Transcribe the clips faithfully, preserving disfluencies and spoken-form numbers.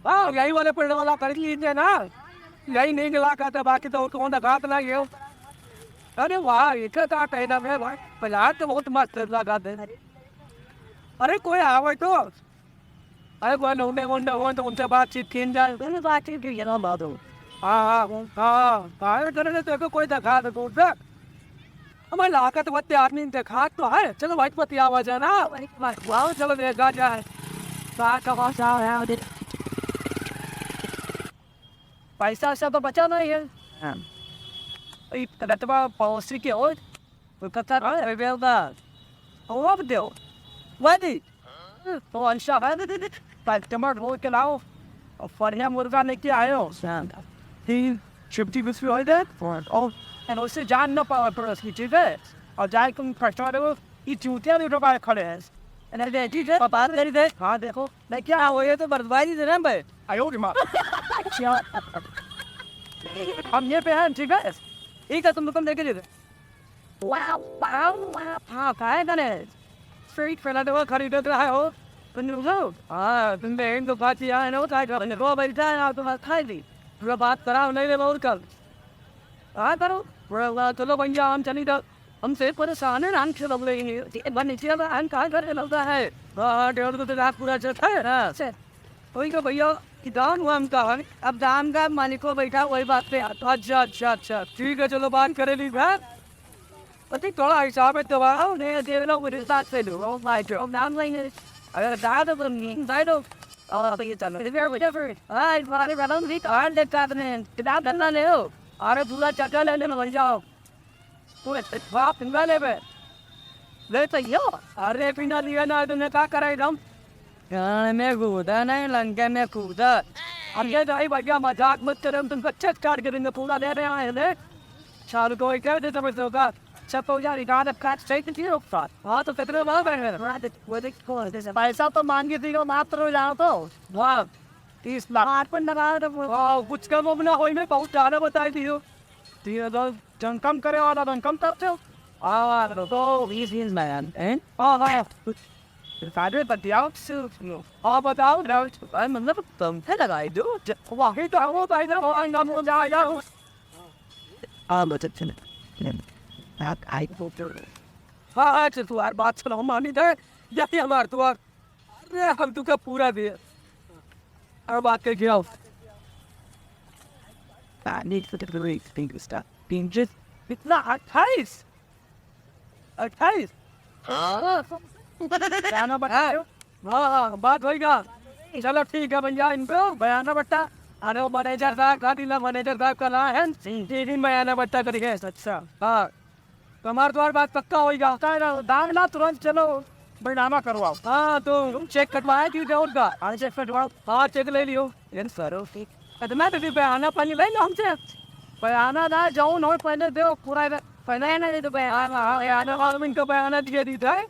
हाँ, यही वाले पेड़ वाला कर लीजिए ना, यही नहीं लगा था, बाकी तो कौन दिखात ना ये। अरे वाह, इधर का कहना है भाई, बाजार तो बहुत मस्त लगा दे। अरे कोई आवे तो, अरे कोई नौने वोने हो तो उनसे बातचीत की जाए। मैंने बातचीत की है ना बादो। हाँ, हाँ, हाँ, हाँ, करे तो कोई दिखा दे दूर तक। हमें लागत बत्ती आदमी दिखा तो है, चलो भाई बत्ती आवा जाना। वाह, चलो देखा जाए। साथ का भाषा है, पैसा वैसा तो बचा नहीं है। हाँ। ई रतवा पड़ोसी के हो, तो कहता, "अरे, बेवदा, हो अब दो, वही।" तो ऐसा है, कस्टमर ढूंढ के लाओ, और बढ़िया मुर्गा लेके आयो। हाँ। तीन फिफ्टी रुपये हो गए, और, और उससे जान ना पावे पड़ोसी, ठीक है? और जाए तुम कस्टमर हो, ये चूतिया भी उठा खड़े हैं। अरे, ठीक है, बात करी दे। हाँ, देखो। मैं क्या हो, ये तो बर्बादी दे रहे हैं भाई। आयो रे माँ। अच्छा। हम ये पे हैं, ठीक है? ठीक है, तुम, तुम लेके दे दे। वाह, वाह, वाह। हाँ, काहे करे? स्ट्रीट पे लगे हो, खरीदे तो है हो। तुम लोग, हाँ, तुम बहन को बात किया है ना, वो क्या कर रहे हो? बैठा है, आप तो बात खाई ली। पूरा बात कराओ, नहीं ले, और कल। हाँ, करो। पूरा, चलो भैया, हम चली तो। हमसे परेशान है, राम खेल रहे हैं। ये बन नीचे वाला हम कहाँ कर रहे लगता है? हाँ, हाँ, डेढ़ को तो रात पूरा चलता है। हाँ। सर, वही तो भैया, कि दाम हुआ हमका है। अब दाम का मालिक को बैठा, वही बात पे आता। अच्छा, अच्छा, अच्छा। ठीक है, चलो, बात करे ली बात। पति थोड़ा हिसाब है, दबाओ, नहीं, दे लो, मेरे साथ से लो। Oh my God, नाम नहीं है। अगर दाम तो नहीं, दे दो। और अब ये चलो। If you're whatever, हाँ, इस बारे में भी तो और देख पाते हैं। किताब करना ले हो। अरे, पूरा चक्कर लेने में बन जाओ। तू बाप पिंगा लेबे। ले तो यो। अरे पिंगा लिया ना, तूने का कराई दम? गान में कूदा नहीं, लंका में कूदा। अरे भाई भैया, मजाक मत करो, हम तुमको चेक काट के देंगे, पूरा ले रहे हैं, ले। चालू को क्या दे समझ होगा? अच्छा, तो यार, गान अब काट सही तो नहीं रोकता। हाँ, तो कितने मार रहे हैं? वो देख, वो देख, वो देख। पैसा तो मांगे दियो, मात्र हो जाओ तो। हाँ, तीस लाख। आठ पर लगा दो। हाँ, कुछ कम अब ना होई में, बहुत ज्यादा बताई दियो। तीन हजार। जन कम करे वाला, जन कम करते हो। हाँ, तो बीस बीस में यार, हैं? हाँ, हाँ। साढ़े बतियाओ, हाँ, बताओ। भाई, मतलब, तुम से लगाई दो। ज-, वही तो हो, भाई, ना, वहाँ ना, ना, ना, ना। हाँ, बचत से नहीं। आप आई। हाँ, हाँ, अच्छा, तू यार बात सुनाओ, मानी दे। यही हमार दुआ। अरे, हम तुका पूरा दे। अब बात कर गया। पानी तो तेरे को एक thing उसका। तीन चीज। कितना? अट्ठाईस? अट्ठाईस? हाँ। बयाना बता। हाँ, हाँ, बात होई गा। चलो, ठीक है भैया, इनको बयाना बट्टा। अरे, वो मैनेजर साहब, गाड़ी ला मैनेजर साहब का ला है। जी। ये दिन बयाना बट्टा करिए। अच्छा। हाँ। तो हमार द्वार बात पक्का होई गा। पक्का ना, दाम ना तुरंत चलो, बैनामा करवाओ। हाँ, तो चेक कटवाए कि और का? हाँ, चेक कटवाओ। हाँ, चेक ले लियो। ये करो। कितना दे दी बयाना पानी ले लो हमसे। बयाना ना, जाओ ना, पहले दो, पूरा इधर, पहले ना दे दो बयाना। हाँ, हाँ, बयाना वाला इनका बयाना दिए दी था।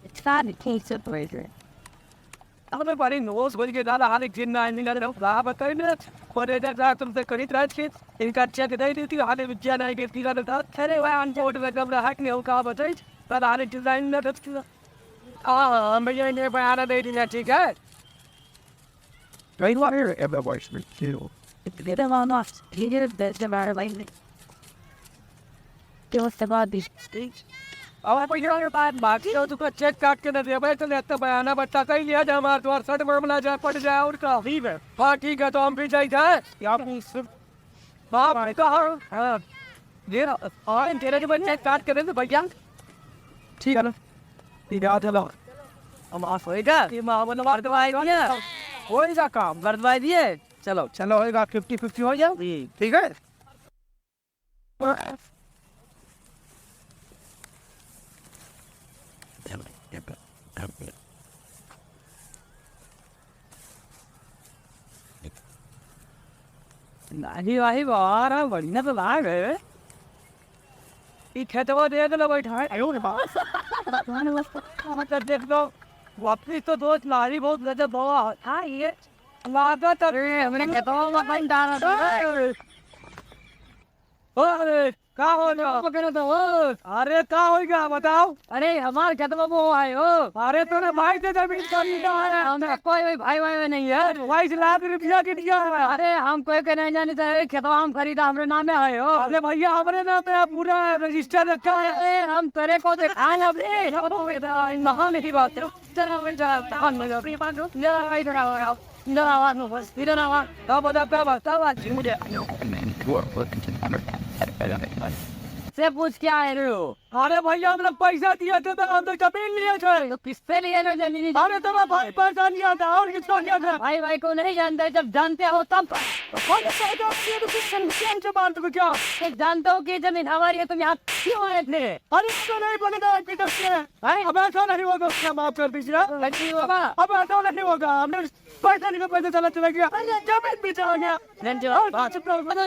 It's not a case of bravery. अब मैं बड़ी नोस बोल के दादा, हाल एक दिन ना, नहीं ना, ना, ना, बताइए ना। कोने जा, जा, तुमसे करीत राज के, इनका चेक दे दी थी, हाल विद्या नहीं के, तीन दादा, अरे, वह अनपोर्ट में कब रहा कि नहीं, वो कहाँ बताइए, दादा, हाल डिजाइन ना, रख के, हाँ, हाँ, भैया, इन्हें बयाना दे दिया, ठीक है? Right here, every voice, too. It's a little on off. He did it, that's the matter, like, क्यों से बात भी? अब आप यहाँ के बाद बाकी हो चुका, चेक काट के न देबे तो लेते बयाना बट्टा कहीं लिया जा, हमार द्वार सट मामला जाए, पड़ जाए और का। ठीक है। हाँ, ठीक है, तो हम भी जाई जाए। या आप सिर्फ बाप रे, कहाँ? हाँ। ये ना, और तेरे जो बच्चे काट के दे दे भैया। ठीक है ना? ठीक है, चलो। हम आ सोएगा। ये माँ, मतलब, मार दवाई दिए। हो ही जा काम। कर दवाई दिए। चलो। चलो, होएगा, फिफ्टी फिफ्टी हो गया। जी। ठीक है? नाही भाई, बाहर है, बढ़िया तो लाग है। ई खेतवा देख लो, बैठा है। आयो रे बाप। मतलब देख लो, वापिस तो दोस्त लारी बहुत गजब बाबा। हाँ, ये लागत है। अरे, हमने खेतवा में पानी डाला था। अरे, का हो गया? पकड़ो तो हो। अरे का हो गया बताओ? अरे हमार खेतवा में वो आए हो। अरे तोरे भाई से जमीन खरीदा है। हमने कोई, कोई भाई वाई नहीं है। बाईस लाख रुपया के दिया है। अरे हम कोई के नहीं जाने थे, खेतवा हम खरीदा, हमरे नाम में आए हो। अरे भैया हमरे नाम में है, पूरा रजिस्टर रखा है। अरे हम तेरे को दिखाए अभी। कहाँ नहीं बात है? चलो, मैं जा, तहन मैं जा। मेरा भाई इधर आओ, आओ। इधर आओ, आओ, बस, इधर आओ, आओ। क्या बात है, क्या बात, क्या बात? से पूछ क्या है रे हो? अरे भैया, हम लोग पैसा दिए थे तो हम तो जमीन लिए थे। तो किससे लिए थे जमीन? अरे तेरा भाई पैसा लिया था और किसका लिया था? भाई, भाई को नहीं जानते, जब जानते हो तब। तो कौन सा है जो ये तो कुछ संख्या से बात को क्या? ये जानते हो कि जमीन हमारी है, तुम यहाँ क्यों आए थे? अरे तो नहीं बोले था कि जब से। भाई, अब ऐसा नहीं होगा, क्या माफ कर दीजिए। नहीं होगा। अब ऐसा नहीं होगा, हमने पैसा निकल, पैसा चला, चला गया, जमीन भी चला गया। नहीं, जो और बात कुछ नहीं होगा।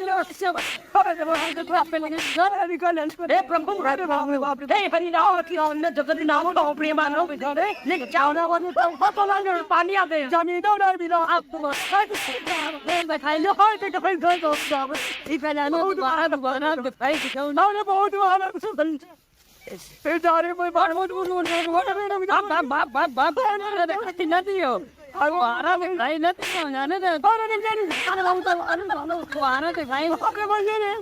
अरे निकल, निकल। हे प्रभु, अरे बाप रे, बाप रे। हे हरि राम, हरि राम, मैं जगत नाम का प्रेम मानो। लेकिन क्या होना, वो तो पता लगे, पानी आ गया। जमीन तो नहीं मिला। आप तुम्हारा बैठाई लो, और तो भाई घर को जाओ। ये पहले ना दोबारा, दोबारा दिखाई दिखाओ। अरे बहुत बार ए, जा रे, मैं बार, बार, बार, बार, बार, बार, बाप, बाप, बाप, बाप। अरे, न दियो। अरे, आरा में भाई न दियो, जाने दे। अरे, नहीं, नहीं, अरे, बाबू, तो, अरे, बाबू। आरा में भाई। अरे, भाई, अरे।